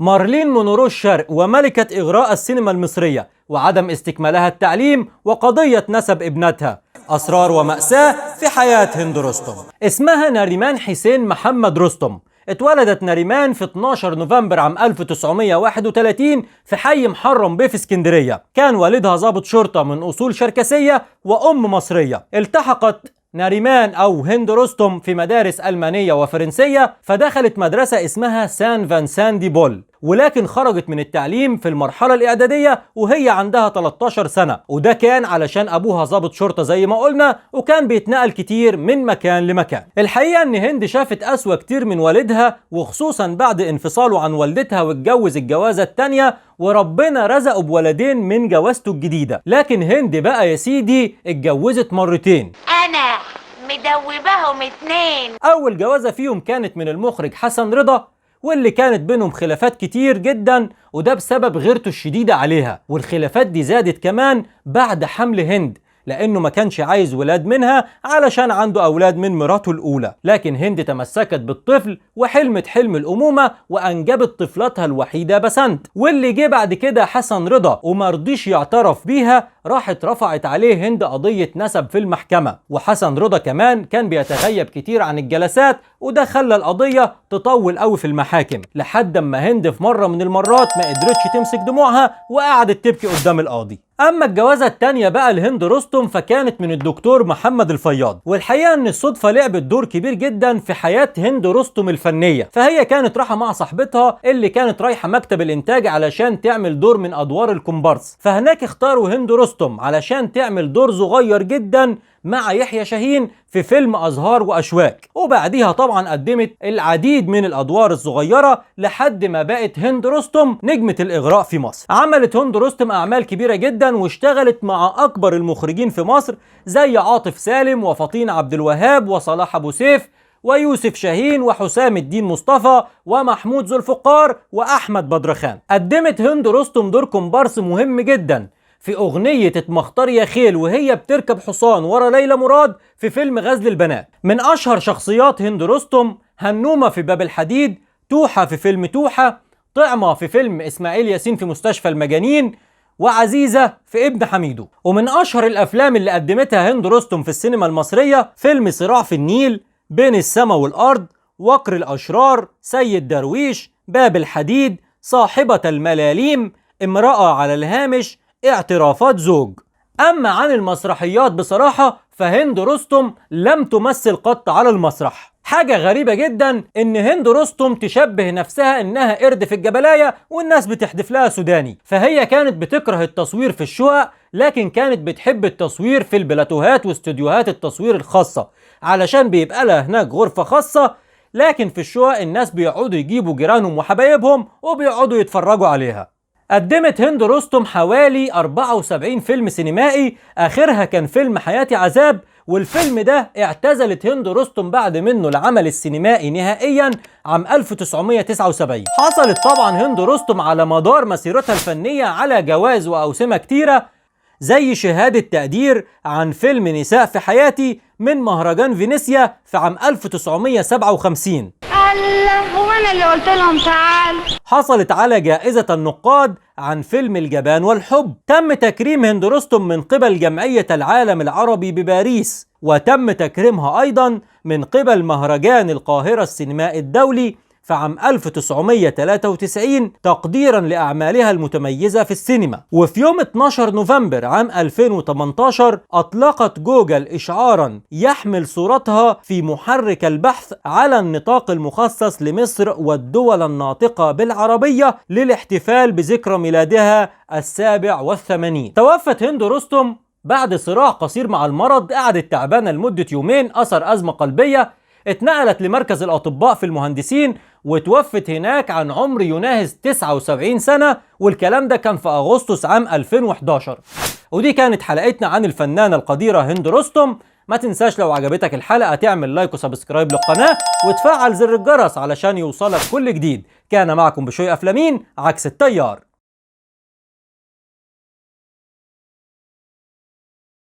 مارلين مونرو الشرق وملكة إغراء السينما المصرية وعدم استكمالها التعليم وقضية نسب ابنتها، أسرار ومأساة في حياة هند رستم. اسمها ناريمان حسين محمد رستم. اتولدت ناريمان في 12 نوفمبر عام 1931 في حي محرم بيه في اسكندرية. كان والدها ضابط شرطة من أصول شركسية وأم مصرية. التحقت ناريمان أو هند رستم في مدارس ألمانية وفرنسية، فدخلت مدرسة اسمها سان فانسان دي بول، ولكن خرجت من التعليم في المرحلة الإعدادية وهي عندها 13 سنة، وده كان علشان أبوها ضابط شرطة زي ما قلنا، وكان بيتنقل كتير من مكان لمكان. الحقيقة إن هند شافت أسوأ كتير من والدها، وخصوصا بعد انفصاله عن والدتها واتجوز الجوازة التانية، وربنا رزقه بولدين من جوازته الجديدة. لكن هند بقى يا سيدي اتجوزت مرتين. أنا مدوبهم 2. أول جوازة فيهم كانت من المخرج حسن رضا، واللي كانت بينهم خلافات كتير جدا، وده بسبب غيرته الشديدة عليها. والخلافات دي زادت كمان بعد حمل هند، لأنه ما كانش عايز ولاد منها علشان عنده أولاد من مراته الأولى. لكن هند تمسكت بالطفل وحلمت حلم الأمومة وأنجبت طفلتها الوحيدة بسنت. واللي جه بعد كده حسن رضا وما رضيش يعترف بيها، راحت رفعت عليه هند قضية نسب في المحكمة. وحسن رضا كمان كان بيتغيب كتير عن الجلسات، وده خلى القضية تطول قوي في المحاكم، لحد ما هند في مرة من المرات ما قدرتش تمسك دموعها وقعدت تبكي قدام القاضي. أما الجوازة التانية بقى لهند رستم فكانت من الدكتور محمد الفياض، والحقيقة أن الصدفة لعبت دور كبير جدا في حياة هند رستم الفنية. فهي كانت رايحة مع صاحبتها اللي كانت رايحة مكتب الإنتاج علشان تعمل دور من أدوار الكومبارس، فهناك اختاروا هند رستم علشان تعمل دور صغير جدا مع يحيى شاهين في فيلم أزهار وأشواك. وبعديها طبعا قدمت العديد من الأدوار الصغيرة لحد ما بقت هند رستم نجمة الإغراء في مصر. عملت هند رستم أعمال كبيرة جدا، واشتغلت مع أكبر المخرجين في مصر زي عاطف سالم وفطين عبد الوهاب وصلاح أبو سيف ويوسف شاهين وحسام الدين مصطفى ومحمود ذو الفقار وأحمد بدرخان. قدمت هند رستم دور كومبارس مهم جدا في أغنية اتمختار يا خيل وهي بتركب حصان ورا ليلى مراد في فيلم غزل البنات. من أشهر شخصيات هند رستم هنومة في باب الحديد، توحة في فيلم توحة، طعمة في فيلم إسماعيل ياسين في مستشفى المجانين، وعزيزة في ابن حميدو. ومن أشهر الأفلام اللي قدمتها هند رستم في السينما المصرية فيلم صراع في النيل، بين السما والأرض، وقر الأشرار، سيد درويش، باب الحديد، صاحبة الملاليم، امرأة على الهامش، اعترافات زوج. أما عن المسرحيات بصراحة فهند رستم لم تمثل قط على المسرح. حاجة غريبة جدا إن هند رستم تشبه نفسها إنها قرد في الجبلاية والناس بتحدف لها سوداني، فهي كانت بتكره التصوير في الشقق، لكن كانت بتحب التصوير في البلاتوهات واستوديوهات التصوير الخاصة علشان بيبقى لها هناك غرفة خاصة. لكن في الشقق الناس بيقعدوا يجيبوا جيرانهم وحبايبهم وبيقعدوا يتفرجوا عليها. قدمت هند رستم حوالي 74 فيلم سينمائي، آخرها كان فيلم حياتي عذاب، والفيلم ده اعتزلت هند رستم بعد منه العمل السينمائي نهائيا عام 1979. حصلت طبعا هند رستم على مدار مسيرتها الفنية على جوائز وأوسمة كتيرة، زي شهادة تقدير عن فيلم نساء في حياتي من مهرجان فينيسيا في عام 1957. الله، هو أنا اللي قلت لهم تعال. حصلت على جائزة النقاد عن فيلم الجبان والحب. تم تكريم هند رستم من قبل جمعية العالم العربي بباريس، وتم تكريمها أيضا من قبل مهرجان القاهرة السينمائي الدولي في عام 1993 تقديرا لأعمالها المتميزة في السينما. وفي يوم 12 نوفمبر عام 2018 أطلقت جوجل إشعارا يحمل صورتها في محرك البحث على النطاق المخصص لمصر والدول الناطقة بالعربية للاحتفال بذكرى ميلادها 87. توفت هند رستم بعد صراع قصير مع المرض، قعدت تعبانة لمدة يومين أثر أزمة قلبية، اتنقلت لمركز الأطباء في المهندسين وتوفت هناك عن عمر يناهز 79 سنة، والكلام ده كان في أغسطس عام 2011. ودي كانت حلقتنا عن الفنانة القديرة هند رستم. ما تنساش لو عجبتك الحلقة تعمل like و subscribe للقناة وتفعل زر الجرس علشان يوصلك كل جديد. كان معكم بشوي أفلامين عكس التيار.